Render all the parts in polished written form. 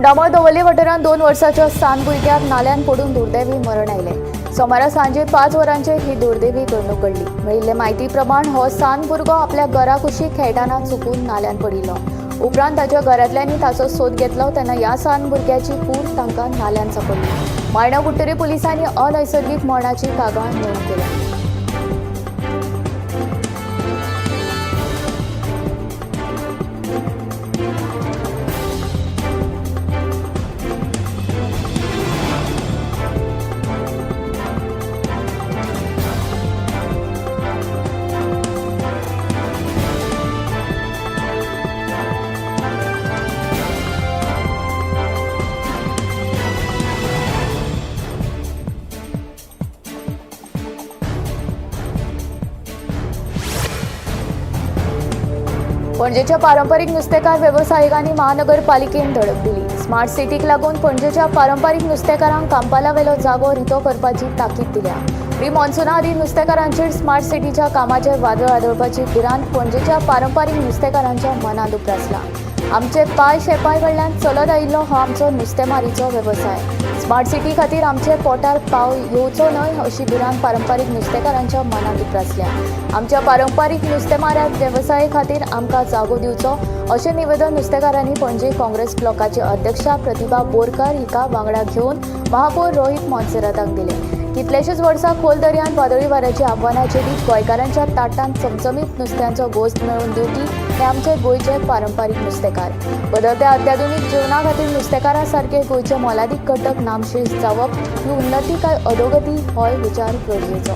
रुमडामळ दवर्ले वाठारांत 2 वर्साच्या सान भुरग्याक नाल्यान पडून दुर्दैवी मरण आयलें. सोमारा सांजे 5 वरांचेर ही दुर्दैवी घडणूक घडली. मेळिल्ले म्हायती प्रमाण हो सान भुरगो आपल्या घरा कुशीक खेळटाना चुकून नाल्यान पडिल्लो. उपरांत ताच्या घरांतल्यांनी ताचो सोद घेतलो तेन्ना ह्या सान भुरग्याची कूड तांकां नाल्यान सांपडली. मायणा कुडटरी पुलिसांनी अनैसर्गीक मरणाची कागाळ नोंद केल्या. पणजेच्या पारंपरीक नुस्तेकार वेवसायिकांनी महानगरपालिकेन धडक दिली. स्मार्ट सिटीक लागून पणजेच्या पारंपरीक नुस्तेकारांक कांपालावेलो जागो रितो करपाची ताकीद दिल्या. प्री मॉन्सुना आदीं नुस्तेकारांचेर स्मार्ट सिटीच्या कामाचें वादळ आदळपाची भिरांत पणजेच्या पारंपरीक नुस्तेकारांच्या मनांत उप्रासला. आमचे पांय शेपाय कडल्यान चलत आयिल्लो हो आमचो नुस्तेमारीचो वेवसाय. स्मार्ट सिटी खातीर आमचे पोटार पाव येवचो न्हय अशी भिरांत पारंपरीक नुस्तेकारांच्या मनांत उप्रासल्या. आमच्या पारंपरीक नुस्तेमाऱ्या वेवसाये खातीर आमकां जागो दिवचो अशें निवेदन नुस्तेकारांनी पणजे काँग्रेस ब्लॉकाची अध्यक्षा प्रतिभा बोरकार हिका वांगडा घेवन महापौर रोहित मोन्सेराताक दिलें. कितलेशेच वर्सां खोल दर्यांत वादळी वाऱ्याची आव्हानां चेडीत गोंयकारांच्या ताटांत चमचमीत नुस्त्यांचो गोश्त मेळोवन दिवपी हे आमचे गोंयचे पारंपरीक नुस्तेकार. बदलत्या अत्याधुनीक जेवणा खातीर नुस्तेकारां सारके गोंयचे मोलादीक घटक नामशेष जावप ही उन्नती काय अधोगती होय विचार गरजेचो.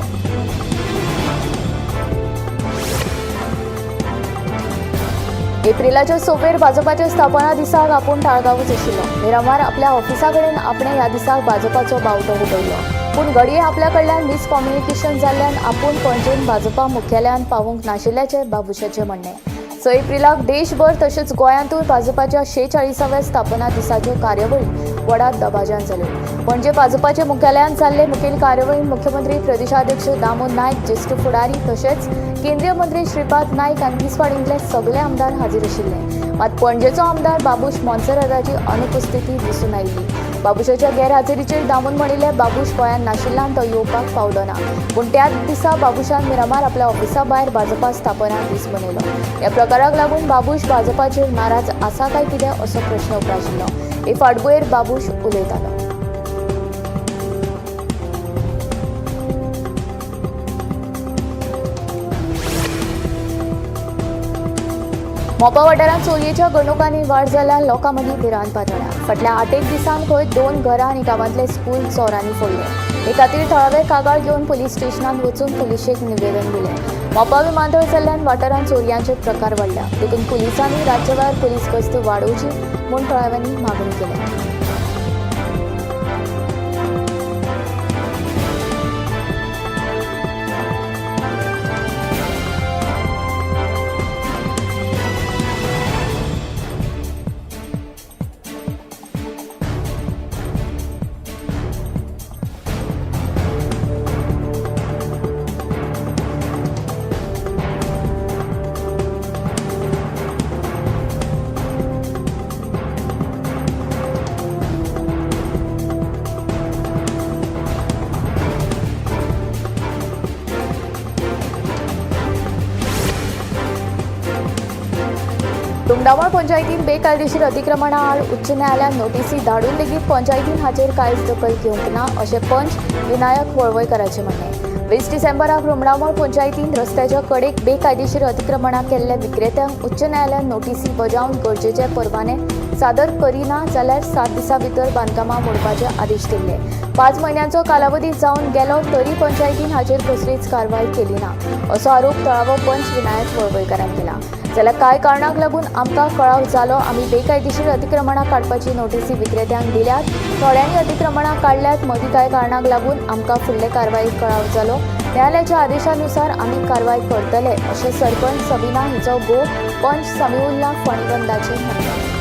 एप्रिलाच्या सोपेर भाजपाच्या स्थापना दिसाक आपूण ताळगांवच आशिल्लो. मिरामार आपल्या ऑफिसा कडेन आपणें ह्या दिसाक भाजपाचो बावटो हुबयलो. पूण घडये आपल्या कडल्यान मिसकम्युनिकेशन जाल्ल्यान आपूण पणजेन भाजपा मुख्यालयांत पावूंक नाशिल्ल्याचें बाबुशाचें म्हणणें. 6 एप्रिलाक देशभर तशेंच गोंयांतूय भाजपाच्या 46व्या स्थापना दिसाच्यो कार्यावळी व्हडा दबाज्यान जाल्यो. पणजे भाजपाचे मुख्यालयांत जाल्ले मुखेल कार्यावळींत मुख्यमंत्री प्रदेशाध्यक्ष दामू नायक, ज्येश्ठ फुडारी तशेंच केंद्रीय मंत्री श्रीपाद नायक आनी तिसवाडींतले सगळे आमदार हाजीर आशिल्ले. मात पणजेचो आमदार बाबूश मोन्सेराताची अनुपस्थिती दिसून आयिल्ली. बाबुशाच्या गैरहाजेरीचेर दामून म्हणिल्लें, बाबूश गोंयांत नाशिल्ल्यान तो येवपाक पावलो ना. पूण त्याच दिसा बाबूशान मिरामार आपल्या ऑफिसा भायर भाजपा स्थापना दीस मनयलो. ह्या प्रकाराक लागून बाबूश भाजपाचेर नाराज आसा काय कितें असो प्रश्न उप्राशिल्लो. हे फाटभुंयेर बाबूश उलयतालो. मोपा वाठारांत चोरयेच्या घडणुकांनी वाड जाल्ल्यान लोकां मदीं भिरांत पातळ्ळ्या. फाटल्या 8 दिसांत खंय 2 घरां आनी गांवांतले स्कूल चोरांनी फोडले. हे खातीर थळावे कागाळ घेवन पुलीस स्टेशनांत वचून पुलिशेक निवेदन दिलें. मोपा विमानतळ जाल्ल्यान वाठारांत चोरयांचे प्रकार वाडल्या. देखून पुलिसांनी राज्यभर पुलीस गस्त वाडोवची म्हूण थळाव्यांनी मागणी केल्या. रुमडामळ पंचायतीन बेकायदेशीर अतिक्रमणा आड उच्च न्यायालयान नोटीसी धाडून लेगीत पंचायतीन हाचेर कांयच दखल घेवंक ना अशें पंच विनायक वळवयकराचें म्हणणें. 20 डिसेंबराक रुमडामळ पंचायतीन रस्त्याच्या कडेक बेकायदेशीर अतिक्रमणां केल्ल्या विक्रेत्यांक उच्च न्यायालयान नोटीसी बजावन गरजेचे परवाने सादर करिना जाल्यार 7 दिसां भितर बांदकामां मोडपाचे आदेश दिल्ले. 5 म्हयन्यांचो कालावधी जावन गेलो तरी पंचायतीन हाचेर कसलीच कारवाय केली ना असो आरोप थळावो पंच विनायक वळवयकरान केला. जाल्यार कांय कारणांक लागून आमकां कळाव जालो. आमी बेकायदेशीर अतिक्रमणां काडपाची नोटीसी विक्रेत्यांक दिल्यात. थोड्यांनी अतिक्रमणां काडल्यात. मदीं कांय कारणांक लागून आमकां फुडले कारवायेक कळाव जालो. न्यायालयाच्या आदेशानुसार आमी कारवाय करतले अशें सरपंच सबिना हिचो गो पंच समीउल्ला फणीबंदाचें म्हणणें.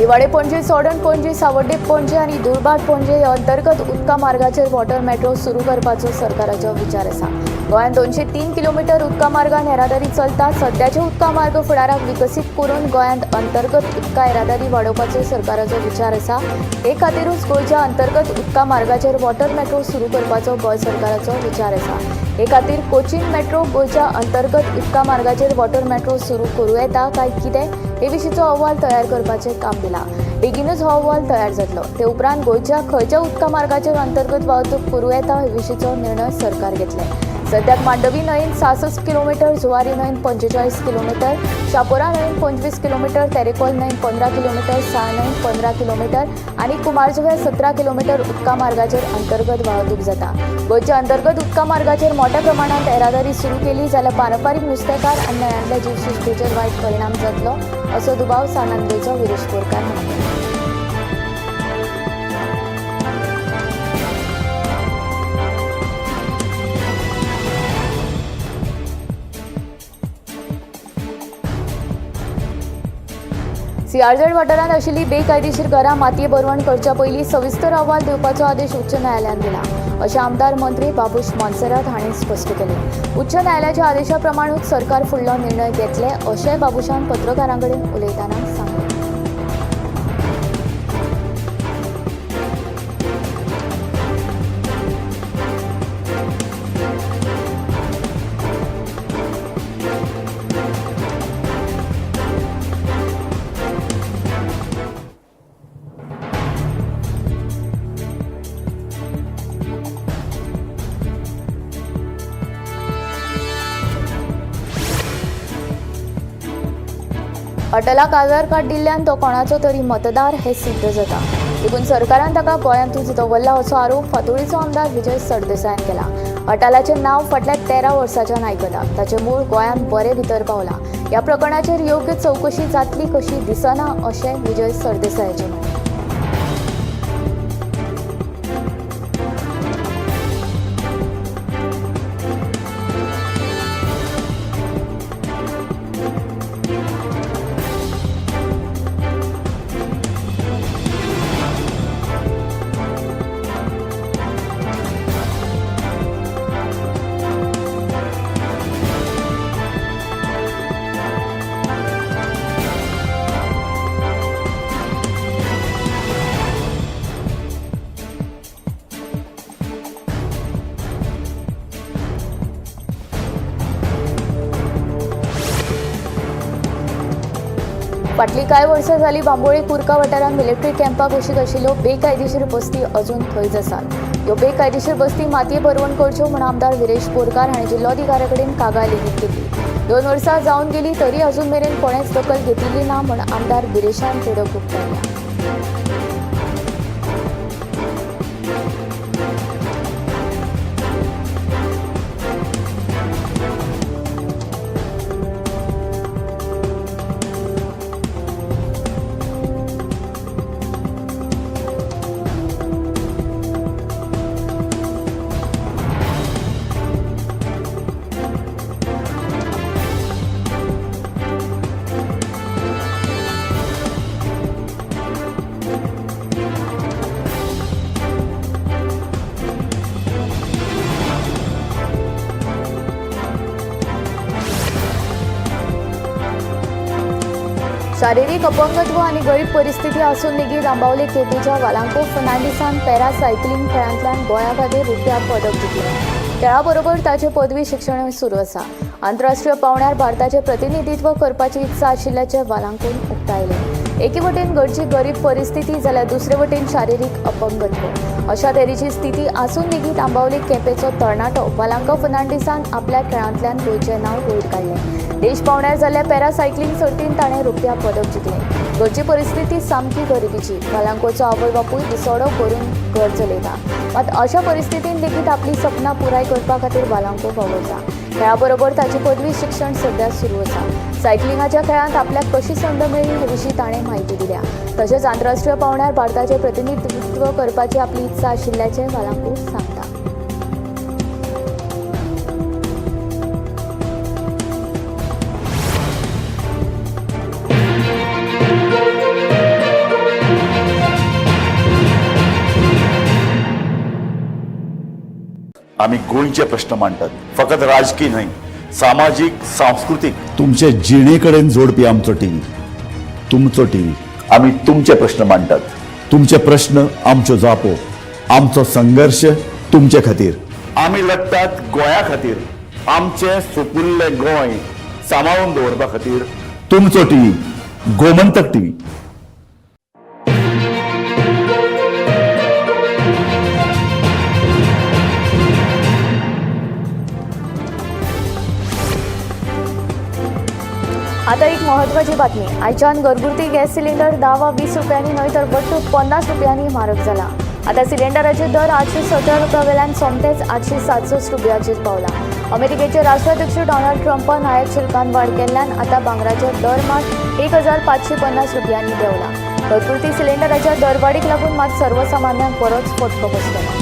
दिवाडे पणजे, चोडण पणजे, सावड्डे पणजे आनी दुर्भाट पणजे ह्या अंतर्गत उदका मार्गाचेर वॉटर मेट्रो सुरू करपाचो सरकाराचो विचार आसा. गोंयांत 203 किलोमिटर उदका मार्गान येरादारी चलता. सद्याचे उदका मार्ग फुडाराक विकसीत करून गोंयांत अंतर्गत उदका येरादारी वाडोवपाचो सरकाराचो विचार आसा. हे खातीरूच गोंयच्या अंतर्गत उदका मार्गाचेर वॉटर मेट्रो सुरू करपाचो गोंय सरकाराचो विचार आसा. हे खातीर कोचीन मेट्रो गोंयच्या अंतर्गत उदका मार्गाचेर वॉटर मेट्रो सुरू करूं येता काय कितें हे विशींचो अहवाल तयार करपाचें काम दिलां. बेगीनूच हो अहवाल तयार जातलो. ते उपरांत गोंयच्या खंयच्या उदका मार्गाचेर अंतर्गत वाहतूक करूं येता हे विशींचो निर्णय सरकार घेतले. सद्याक मांडवी न्हंयेन 66 किलोमिटर, जुवारी न्हंयेन 45 किलोमिटर, शापोरा न्हंयेन 25 किलोमिटर, तेरेखोल न्हंयेन 15 किलोमिटर, साळ न्हंयेन 15 किलोमिटर आनी कुमारजुव्यां 17 किलोमिटर उदका मार्गाचेर अंतर्गत वाहतूक जाता. गोंयच्या अंतर्गत उदका मार्गाचेर मोट्या प्रमाणांत येरादारी सुरू केली जाल्यार पारंपारीक नुस्तेकार आनी न्हंयांतल्या जीवसृश्टीचेर वायट परिणाम जातलो असो दुबाव सान आंद्रेचो विरेश बोरकार हांणी केला. सीआरझेड वाठारांत आशिल्ली बेकायदेशीर घरां मातये भरवण करच्या पयलीं सविस्तर अहवाल दिवपाचो आदेश उच्च न्यायालयान दिला अशें आमदार मंत्री बाबूश मोन्सेरात हांणी स्पश्ट केलें. उच्च न्यायालयाच्या आदेशा प्रमाणूच सरकार फुडलो निर्णय घेतले अशेंय बाबूशान पत्रकारां कडेन उलयतना सांगलें. अटलाक आधार कार्ड दिल्ल्यान तो कोणाचो तरी मतदार हें सिद्ध जाता. देखून सरकारान ताका गोंयांतूच दवरला असो आरोप फातोळीचो आमदार विजय सरदेसायान केला. अटलाचें नांव फाटल्या 13 वर्सांच्यान आयकता. ताचें मूळ गोंयांत बरें भितर पावलां. ह्या प्रकरणाचेर योग्य चवकशी जातली कशी दिसना अशें विजय सरदेसायाचें म्हणणें. फाटलीं कांय वर्सां जालीं बांबोळे कुर्का वाठारांत मिलिटरी कॅम्पा कुशीक आशिल्ल्यो बेकायदेशीर बस्ती अजून थंयच आसात. ह्यो बेकायदेशीर बस्ती मातये भरवण करच्यो म्हूण आमदार विरेश बोरकार हांणी जिल्लोधिकाऱ्या कडेन कागाळ लेगीत केल्ली. 2 वर्सां जावन गेली तरी अजून मेरेन कोणेच दखल घेतिल्ली ना म्हूण आमदार विरेशान तिडक उक्तायल्या. शारिरीक अपंगत्व आनी गरीब परिस्थिती आसून लेगीत आंबावले केपेच्या वालांको फर्नांडीसान पॅरा सायकलिंग खेळांतल्यान गोंया खातीर रुप्या पदक जिखलें. खेळा बरोबर ताचें पदवी शिक्षणूय सुरू आसा. आंतरराष्ट्रीय पांवड्यार भारताचें प्रतिनिधित्व करपाची इत्सा आशिल्ल्याचें वालांकोन उक्तायलें. एके वटेन घरची गरीब परिस्थिती जाल्यार दुसरे वटेन शारिरीक अपंगत्व अशा तरेची स्थिती आसून लेगीत आंबावले केपेचो तरणाटो वालांको फर्नांडीसान आपल्या खेळांतल्यान गोंयचें नांव वयर काडलें. देश पांवड्यार जाल्ल्या पॅरा सायकलिंग सर्तीन ताणें रुप्या पदक जिखलें. घरची परिस्थिती सामकी गरिबीची. वालांकोचो आवय बापूय दिसवडो करून घर चलयता. मात अशा परिस्थितीन लेगीत आपली सपनां पुराय करपा खातीर वालांको वावुरता. खेळा बरोबर ताची पदवी शिक्षण सध्या सुरू आसा. सायकलिंगाच्या खेळांत आपल्याक कशी संद मेळ्ळी हे विशीं ताणें म्हायती दिल्या. तशेंच आंतरराष्ट्रीय पांवड्यार भारताचें प्रतिनिधित्व करपाची आपली इत्सा आशिल्ल्याचें वालांको सांगता. आमी गोंयचे प्रश्न मांडटात, फकत राजकी न्हय, सामाजीक, सांस्कृतीक, तुमचे जिणे कडेन जोडपी आमचो टीव्ही, तुमचो टीव्ही. आमी तुमचे प्रश्न मांडटात, तुमचे प्रश्न आमच्यो जापो, आमचो संघर्श तुमचे खातीर. आमी लढटात गोंया खातीर, आमचें सुपुल्लें गोंय सांबाळून दवरपा खातीर. तुमचो टीव्ही, गोमंतक टीव्ही. आता एक महत्त्वाची बातमी. आयच्यान घरगुती गॅस सिलिंडर 10 वा 20 रुपयांनी न्हय तर वट्ट 50 रुपयांनी म्हारग जाला. आता सिलिंडराचे दर 817 रुपया वेल्यान सोमतेच 867 रुपयाचेर पावला. अमेरिकेचे राष्ट्राध्यक्ष डोनाल्ड ट्रंपान आयात शुल्कान वाड केल्ल्यान आता भांगराचे दर मात 1550 रुपयांनी देंवला. घरगुती सिलिंडराच्या दरवाडीक लागून मात सर्वसामान्यांक बरोच फटको बसतलो.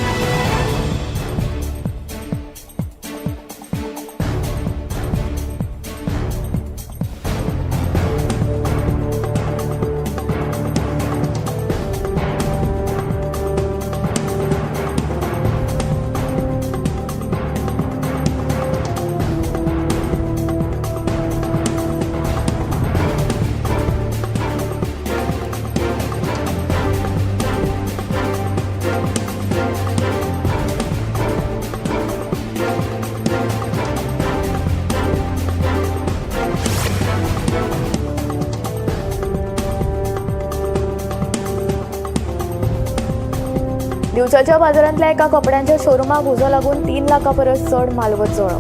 दिवसाच्या बाजारांतल्या एका कपड्यांच्या शोरुमाक उजो लागून 3 लाखां परस चड मालवत जळ्ळो.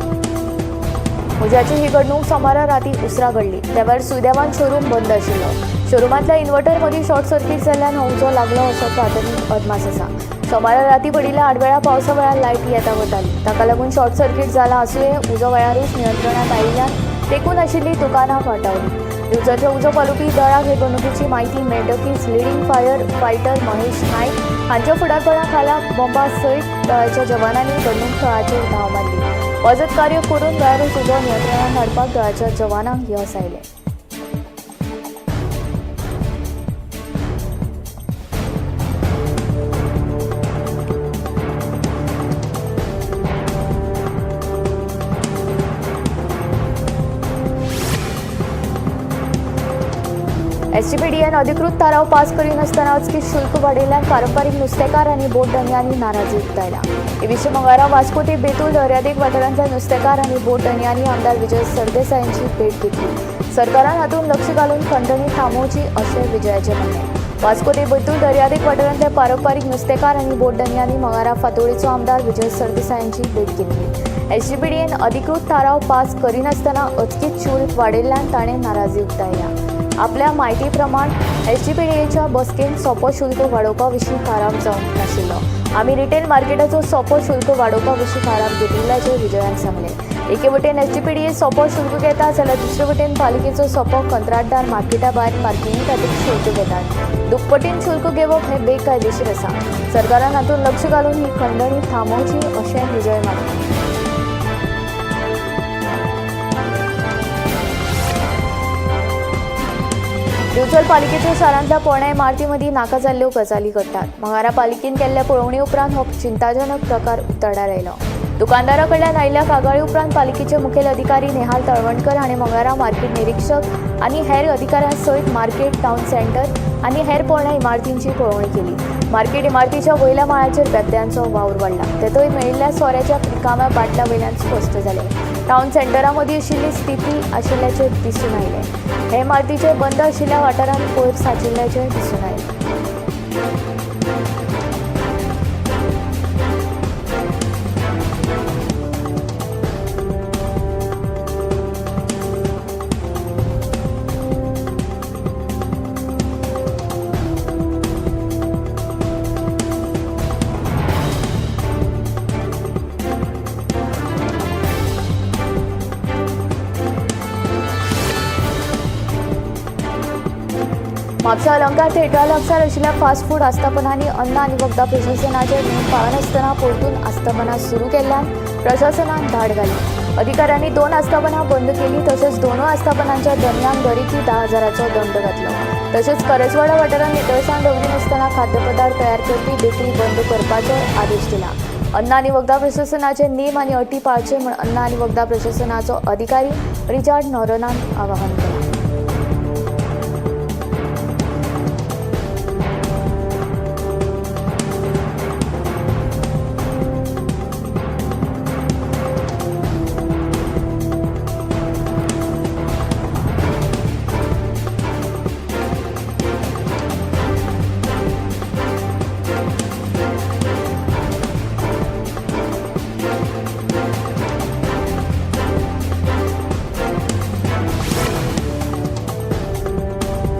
उज्याची ही घडणूक सोमारा राती उसरां घडली. त्या वेळार सुदैवान शोरूम बंद आशिल्लो. शोरुमांतल्या इन्व्हर्टर मदीं शॉर्ट सर्कीट जाल्ल्यान हो उजो लागलो असो प्राथमीक अदमास आसा. सोमारा राती पडिल्ल्या आडवेळा पावसा वेळार लायट येता वताली, ताका लागून शॉर्ट सर्कीट जाला आसुये. उजो वेळारूच नियंत्रणांत आयिल्ल्यान तेकून आशिल्ली दुकानां वाटावली. दिवचलच्या उजो पालोवपी दळाक हे घडणुकीची म्हायती मेळटकीच leading fire fighter Mahesh Naik हांच्या फुडारपणा खाला बॉम्बा सयत दळाच्या जवानांनी घडणूक थळाचेर धांव मारली. मजत कार्य करून वेळारूच उजो नियंत्रणांत हाडपाक दळाच्या जवानांक यश आयलें. एसजीपीडीएन अधिकृत थाराव पास करिनासतना अचकीत शुल्क वाडयल्ल्यान पारंपारीक नुस्तेकार आनी बोट धनयांनी नाराजी उक्तायल्या. हे विशीं मंगळारा वास्को ते बेतूल दर्यादेग वाठारांतल्या नुस्तेकार आनी बोट धनयांनी आमदार विजय सरदेसाय यांची भेट घेतली. सरकारान हातूंत लक्ष घालून खंडणी थांबोवची अशें विजयाचें म्हणणें. वास्को ते बेतूल दर्यादेग वाठारांतल्या पारंपारीक नुस्तेकार आनी बोट धनयांनी मंगळारा फातोडेचो आमदार विजय सरदेसाय यांची भेट घेतली. एसजीपीडीएन अधिकृत थाराव पास करिनासतना अचकीत शुल्क वाडयल्ल्यान ताणें नाराजी उक्तायल्या. आपल्या म्हायती प्रमाण एसजीपीडीएच्या बसकेंत सोपो शुल्क वाडोवपा विशीं थाराव जावंक नाशिल्लो. आमी रिटेल मार्केटाचो सोपो शुल्क वाडोवपा विशीं थाराव घेतिल्ल्याचें विजयान सांगलें. एके वटेन एसजीपीडीए सोपो शुल्क घेता जाल्यार दुसरे वटेन पालिकेचो सोपो कंत्राटदार मार्केटा भायर पार्किंगे खातीर शुल्क घेतात. दुप्पटीन शुल्क घेवप हें बेकायदेशीर आसा. सरकारान हातूंत लक्ष घालून ही खंडणी थांबोवची अशें विजय मागता. दिवचल पालिकेच्या शारांतल्या पोरण्या इमारतीमदीं नाका जाल्ल्यो गजाली घडटात. मंगळारा पालिकेन केल्ल्या पळोवणी उपरांत हो चिंताजनक प्रकार उक्ताडार आयलो. दुकानदारा कडल्यान आयिल्ल्या कागाळी उपरांत पालिकेचे मुखेल अधिकारी नेहाल तळवणकर हाणें मंगळारा मार्केट निरीक्षक आनी हेर अधिकाऱ्यां सयत मार्केट, टावन सेंटर आनी हेर पोरण्या इमारतींची पळोवणी केली. मार्केट इमारतीच्या वयल्या माळ्याचेर बेबद्यांचो वावर वाडला. ते थंय मेळिल्ल्या सोऱ्याच्या रिकाम्या बाटल्या वयल्यान स्पश्ट जालें. टावन सेंटरा मदीं आशिल्ली स्थिती आशिल्ल्याचें दिसून आयलें. हे इमारतीचे बंद आशिल्ल्या वाठारांत कोयर सांचिल्ल्याचें दिसून आयलें. म्हापशा अलंकार थिएटरा लागसार आशिल्ल्या फास्ट फूड आस्थापनांनी अन्न आनी वखदां प्रशासनाचे नेम पाळनासतना परतून आस्थापनां सुरू केल्ल्यान प्रशासनान धाड घाली. अधिकाऱ्यांनी 2 आस्थापनां बंद केली. तशेंच दोनूय आस्थापनांच्या धनयांक दरेकी 10,000चो दंड घातलो. तशेंच करजवाडा वाठारांत नितळसाण दवरिनासतना खाद्यपदार्थ तयार करपी बेकरी बंद करपाचो आदेश दिला. अन्न आनी वखदां प्रशासनाचे नेम आनी अटी पाळचे म्हूण अन्न आनी वखदां प्रशासनाचो अधिकारी रिचार्ड नोरोनान आवाहन केलां.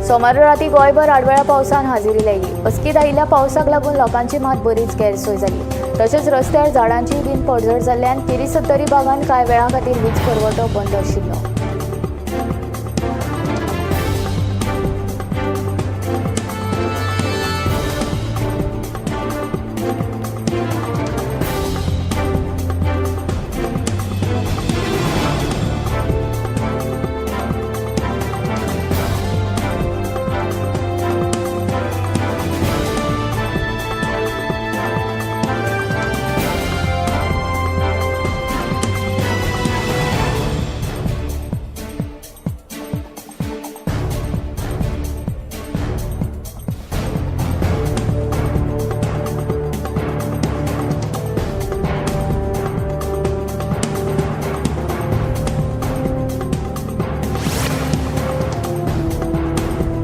सोमारा राती गोंयभर आडवेळ्या पावसान हाजेरी लायली. अचकीत आयिल्ल्या पावसाक लागून लोकांची मात बरीच गैरसोय जाली. तशेंच रस्त्यार झाडांची बीन पडझड जाल्ल्यान केरी सत्तरी भागांत कांय वेळा खातीर वीज पुरवठो बंद आशिल्लो.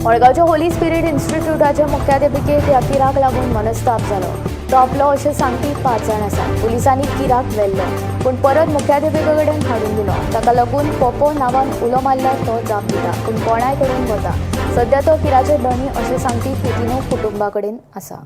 मडगांवच्या होली स्पिरीट इन्स्टिट्यूटाच्या मुख्याध्यापिकेक ह्या किराक लागून मनस्ताप जालो. तो आपलो अशें सांगपी 5 जाण आसात. पुलिसांनी किराक व्हेल्लो पूण परत मुख्याध्यापिके कडेन हाडून दिलो. ताका लागून पोपो नांवान उलो मारल्यार तो जाप दिता पूण कोणाय कडेन वता. सद्या तो किराचे धनी अशें सांगपी कुतिन्हो कुटुंबा कडेन आसा.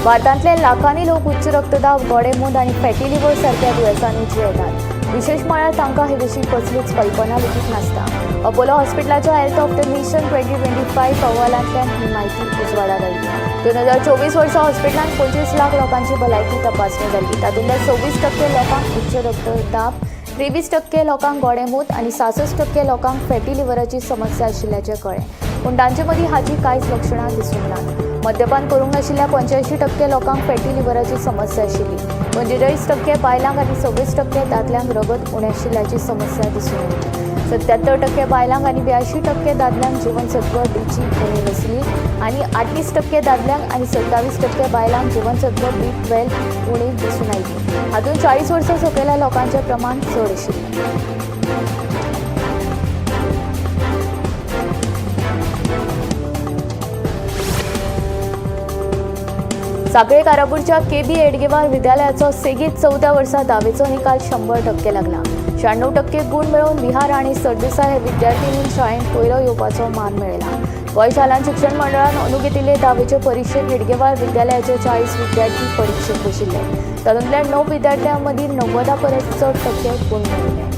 भारतांतले लाखांनी लोक उच्च रक्तदाब, गोडेंमूत आनी फॅटी लिव्हर सारक्या दुयेंसांनी जियेतात. विशेश म्हळ्यार तांकां हे विशीं कसलीच कल्पना लेगीत नासता. अपोलो हॉस्पिटलाच्या हेल्थ ऑफ the nation 2025 अहवालांतल्यान ही म्हायती उजवाडाक आयली. 2024 वर्सा हॉस्पिटलांत 25 लाख लोकांची भलायकी तपासणी जाली. तातूंतल्या 26% लोकांक उच्च रक्तदाब, 23% लोकांक गोडेंमूत आनी 66% लोकांक फॅटी लिव्हराची समस्या आशिल्ल्याचें कळ्ळें. पूण तांचे मदीं हाची कांयच लक्षणां दिसूंक नात. मद्यपान करूंक नाशिल्ल्या 85% लोकांक फॅटी लिव्हराची समस्या आशिल्ली. 45% बायलांक आनी 26% दादल्यांक रगत उणें आशिल्ल्याची समस्या दिसून आयली. 77% बायलांक आनी 82% दादल्यांक जीवनसत्व डीची उणीव आसली आनी 38% दादल्यांक आनी 27% बायलांक जीवनसत्व B12 उणीव दिसून आयली. हातूंत 40 वर्सां सकयल्या लोकांचें प्रमाण चड आशिल्लें. सांखळे कारापूरच्या केबी हेडगेवार विद्यालयाचो सेगीत 14 वर्सा धावेचो निकाल 100% लागला. 96% गुण मेळोवन विहार आनी सरदेसाय हे विद्यार्थिनीन शाळेंत पयलो येवपाचो मान मेळयला. गोंय शालांत शिक्षण मंडळान अंदू घेतिल्ले धावेचे परिक्षेक हेडगेवार विद्यालयाचे 40 विद्यार्थी परिक्षेक बशिल्ले. तातूंतल्या 9 विद्यार्थ्यां मदीं 90 परस चड टक्के गुण मेळिल्ले.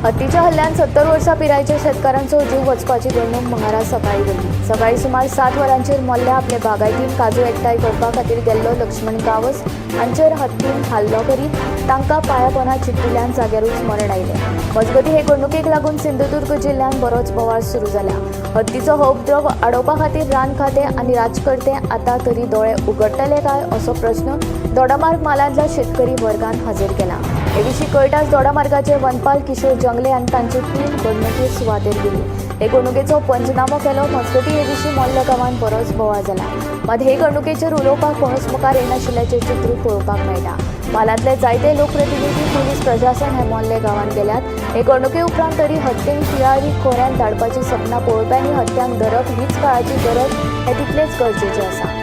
हत्तीच्या हल्ल्यान 70 वर्सां पिरायेच्या शेतकारांचो जीव वचपाची घडणूक मंगळारा सकाळीं घडली. सकाळी सुमार 7 वरांचेर मोल्ल्या आपले बागायतीन काजू एकठांय करपा खातीर गेल्लो लक्ष्मण गांवस हांचेर हत्तीन हल्लो करीत तांकां पांयापोना चिपटिल्ल्यान जाग्यारूच मरण आयलें. मजगतीं हे घडणुकेक लागून सिंधुदुर्ग जिल्ल्यांत बरोच बोवाळ सुरू जाला. हत्तीचो हो उपद्रव आडोवपा खातीर रान खातें आनी राजकर्ते आतां तरी दोळे उगडटले काय असो प्रस्न दोडामार्ग म्हालांतल्या शेतकरी वर्गान हाजीर केला. हे विशीं कळटाच दोडामार्गाचे वनपाल किशोर जंगले आनी तांची टीम घडणुके सुवातेर गेली. हे घडणुकेचो पंचनामो केलो. मजगतीं हे विशीं मोल्ले गांवांत बरोच बोवाळ जाला. मात हे घडणुकेचेर उलोवपाक कोणूच मुखार येनाशिल्ल्याचें चित्र पळोवपाक मेळटा. म्हालांतले जायते लोकप्रतिनिधी, पुलीस प्रशासन हे मोल्ले गांवांत गेल्यात. हे घडणुके उपरांत तरी हत्तींक तिळारी खोऱ्यांत धाडपाची सपनां पळोवप्यांनी हत्त्यांक धरप हीच काळाची गरज हें तितलेंच गरजेचें आसा.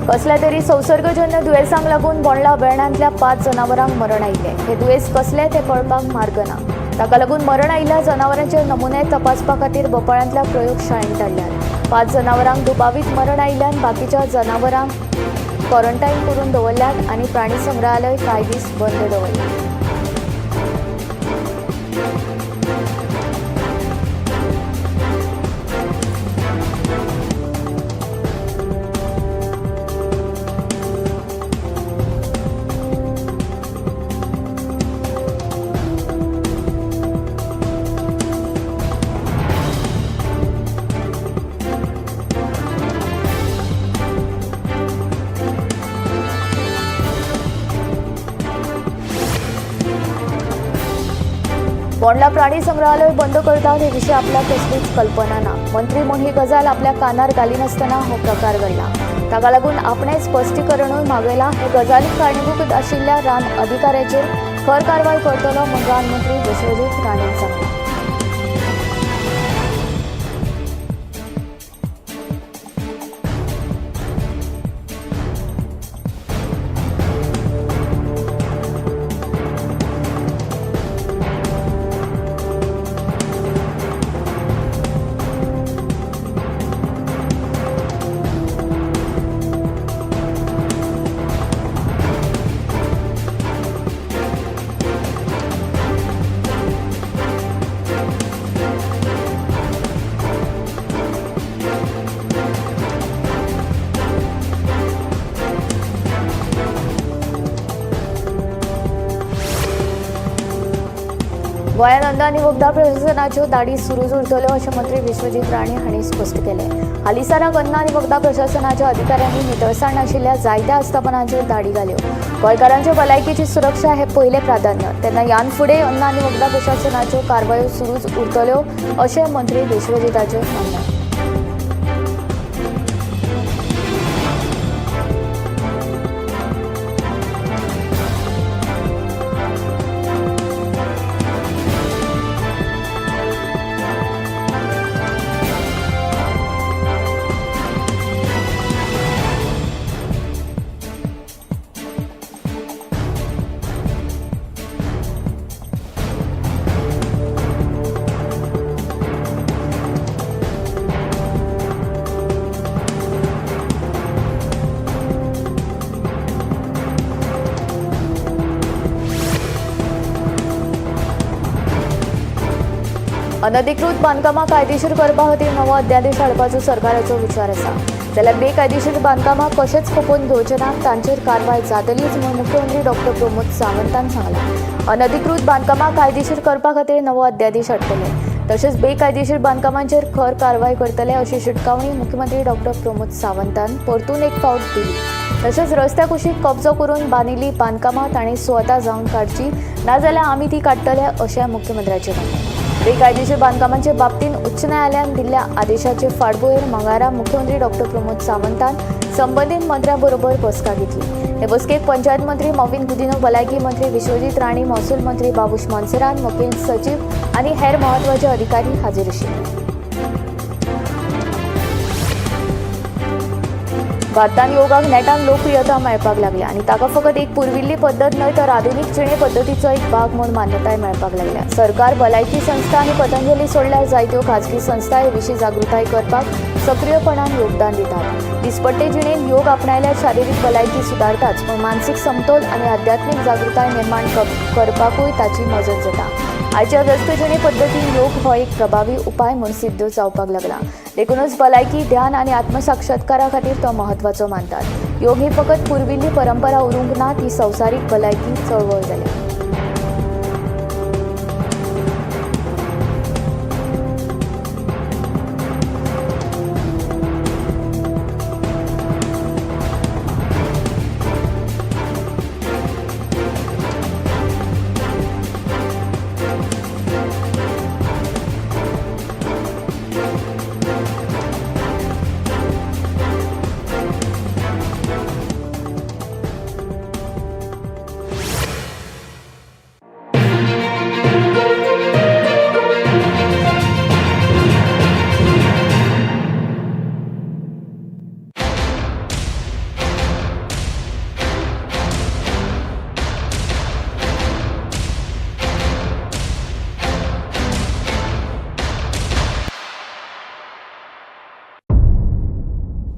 कसल्या तरी संसर्गजन्य दुयेंसांक लागून बोंडला अभयारण्यांतल्या 5 जनावरांक मरण आयिल्लें. हे दुयेंस कसलें तें कळपाक मार्ग ना. ताका लागून मरण आयिल्ल्या जनावरांचे नमुने तपासपा खातीर भोपाळांतल्या प्रयोगशाळेंत धाडल्यात. 5 जनावरांक दुबावीत मरण आयिल्ल्यान बाकीच्या जनावरांक क्वॉरंटायन करून दवरल्यात आनी प्राणी संग्रहालय कांय दीस बंद दवरलां. बोंडला प्राणी संग्रहालय बंद करतात हे विशीं आपल्याक कसलीच कल्पना ना. मंत्री म्हूण ही गजाल आपल्या कानार घालिनासतना हो प्रकार घडला. ताका लागून आपणें स्पश्टीकरणूय मागयलां. हे गजालीक कारणीभूत आशिल्ल्या रान अधिकाऱ्याचेर खर कारवाय करतलो म्हूण रान मंत्री विश्वजीत राणेन सांगलां. गोंयांत अन्न आनी वखदां प्रशासनाच्यो धाडी सुरूच उरतल्यो अशें मंत्री विश्वजीत राणे हांणी स्पश्ट केलें. हालींसराक अन्न आनी वखदां प्रशासनाच्या अधिकाऱ्यांनी नितळसाण नाशिल्ल्या जायत्या आस्थापनांचेर धाडी घाल्यो. गोंयकारांचे भलायकेची सुरक्षा हें पयलें प्राधान्य, तेन्ना ह्यान फुडें अन्न आनी वखदां प्रशासनाच्यो कारवायो सुरूच उरतल्यो अशें मंत्री विश्वजीताचें म्हणणें. अनधिकृत बांदकामां कायदेशीर करपा खातीर नवो अध्यादेश हाडपाचो सरकाराचो विचार आसा. जाल्यार बेकायदेशीर बांदकामां कशेंच खपोवन घेवचे ना, तांचेर कारवाय जातलीच म्हूण मुख्यमंत्री डॉक्टर प्रमोद सावंतान सांगलां. अनधिकृत बांदकामां कायदेशीर करपा खातीर नवो अध्यादेश हाडटले, तशेंच बेकायदेशीर बांदकामांचेर खर कारवाय करतले अशी शिटकावणी मुख्यमंत्री डॉक्टर प्रमोद सावंतान परतून एक फावट दिली. तशेंच रस्त्या कुशीक कब्जो करून बांदिल्ली बांदकामां तांणी स्वता जावन काडची, नाजाल्यार आमी ती काडटले अशें मुख्यमंत्र्याचें म्हणणें. बेकायदेशीर बांदकामांचे बाबतींत उच्च न्यायालयान दिल्ल्या आदेशाचे फाटभुंयेर मंगळारा मुख्यमंत्री डॉक्टर प्रमोद सावंतान संबंदीत मंत्र्यां बरोबर बसका घेतली. हे बसकेक पंचायत मंत्री मॉविन गुदिन्हो, भलायकी मंत्री विश्वजीत राणे, महसूल मंत्री बाबूश मोन्सेरात, मुखेल सचीव आनी हेर म्हत्वाचे अधिकारी हाजीर आशिल्ले. भारतांत योगाक नेटान लोकप्रियता मेळपाक लागल्या आनी ताका फकत एक पुर्विल्ली पद्दत न्हय तर आधुनीक जिणे पद्दतीचो एक भाग म्हूण मान्यताय मेळपाक लागल्या. सरकार, भलायकी संस्था आनी पतंजली सोडल्यार जायत्यो खाजगी संस्था हे विशीं जागृताय करपाक सक्रियपणान योगदान दितात. दिसपट्टे जिणेंत योग आपणायल्यार शारिरीक भलायकी सुदारताच, पूण मानसीक समतोल आनी आध्यात्मीक जागृताय निर्माण करपाकूय ताची मजत जाता. आयच्या व्यस्त जिणे पद्दतीन योग हो एक प्रभावी उपाय म्हूण सिद्ध जावपाक लागला. देखूनच भलायकी, ध्यान आनी आत्मसाक्षात्कारा खातीर तो म्हत्वाचो मानतात. योग ही फकत पुर्विल्ली परंपरा उरूंक ना, ती संवसारीक भलायकी चळवळ जाल्या.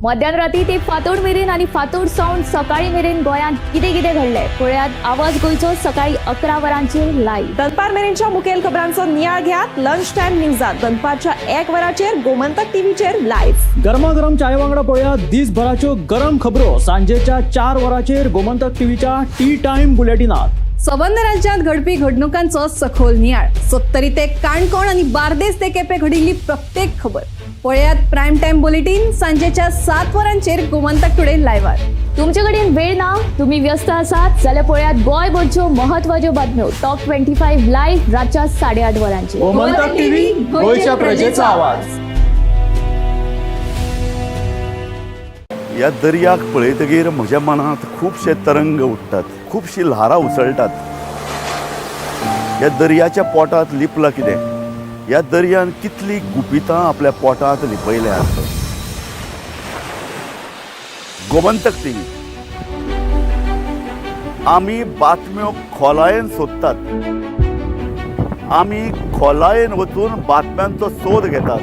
मध्यान राती ते फांतोड मेरेन आनी फांतोड सावन सकाळी मेरेन गोंयांत कितें कितें घडलें पळयात आवाज गोंयचो सकाळी 11 वरांचेर लायव्ह. दनपार मेरेनच्या मुखेल खबरांचो नियाळ घेयात लंच टायम न्यूजात दनपारच्या 1 वराचेर गोमंतक टीव्हीचेर लायव्ह. गरमागरम चाय वांगडा पळया दिसभराच्यो गरम खबरो सांजेच्या 4 वरांचेर गोमंतक टीव्हीच्या टी टायम बुलेटिनात. सबंद राज्यांत घडपी घडणुकांचो सखोल नियाळ. सत्तरी ते काणकोण आनी बार्देस ते केपें घडिल्ली प्रत्येक खबर पळयात प्रायम टायम बुलेटीन सांजेच्या 7 वरांचेर गोमंतक टुडे लायव्हार. तुमचे कडेन वेळ ना, तुम्ही व्यस्त आसात जाल्यार पळयात गोंयभरच्यो महत्वाच्यो बातम्यो टॉप 25 लायव्ह रातच्या 8:30 वरांचेर. गोमंतक टीव्ही, गोंयच्या प्रजेचा आवाज. ह्या दर्याक पळयतगीर म्हज्या मनांत खुबशे तरंग उठ्ठात, खुबशीं ल्हारां उसळटात. ह्या दर्याच्या पोटांत लिपलां कितें? ह्या दर्यान कितलीं गुपितां आपल्या पोटांत लिपयल्यांत? गोमंतक टीव्ही, आमी बातम्यो खोलायेन सोदतात. आमी खोलायेन वचून बातम्यांचो सोद घेतात.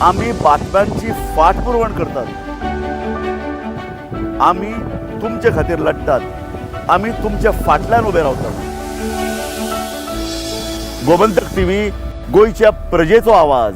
आमी बातम्यांची फाटपुरवण करतात. आमी तुमचे खातीर लढटात. आमी तुमच्या फाटल्यान उबे रावतात. गोमंतक टीव्ही, गोंयच्या प्रजेचो आवाज.